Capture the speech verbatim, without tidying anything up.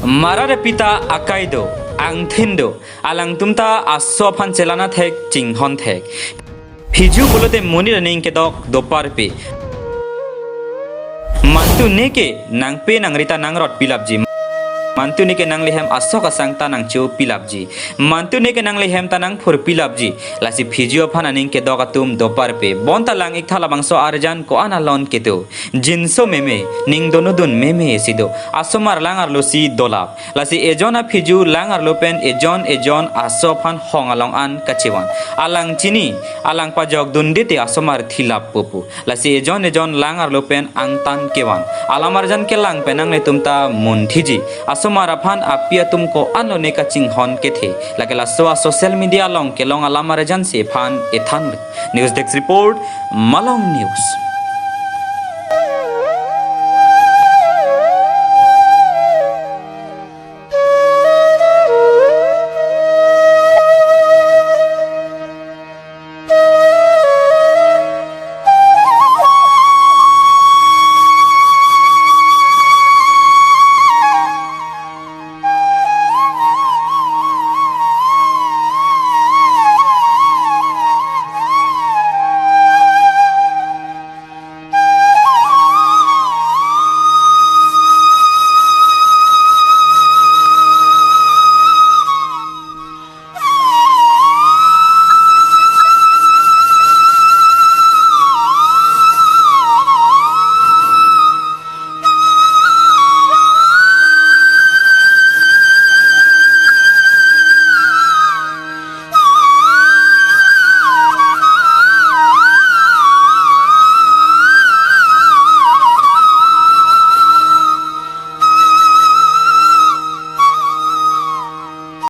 Marat apita akai do, angthin do, alangtum ta aso aphan chelana thek, chinghon thek. Phiju pulote monit aning kedok doparpe. Mantu neke nangpe nangrita nangrot pilapji. Mantu neke nanglihem asok asang ta nangcho pilapji. Mantu neke nanglihem ta nangphur pilapji. Lasi phiju aphan aning kedok atum doparpe. Bonta lang-ik tha labangso arjan ko-an alon kedo. Jinso meme, ning donudun meme si do. Asomar lang arlo si dolap. Lasi ejon aphiju lang arlo pen ejon ejon aso aphan hong along an kachevan. Alang chini, alang pajok dunde te asomar thilap pupu. Lasi ejon ejon lang arlo pen angtan kevan. Alam arjan kelang pen nanglitum ta munthiji. Asomar aphan api atum ko-an lone kachinghon kethe. Lake laso a-social media along kelong alam arjan si aphan ethan. News Desk Report, Malong News.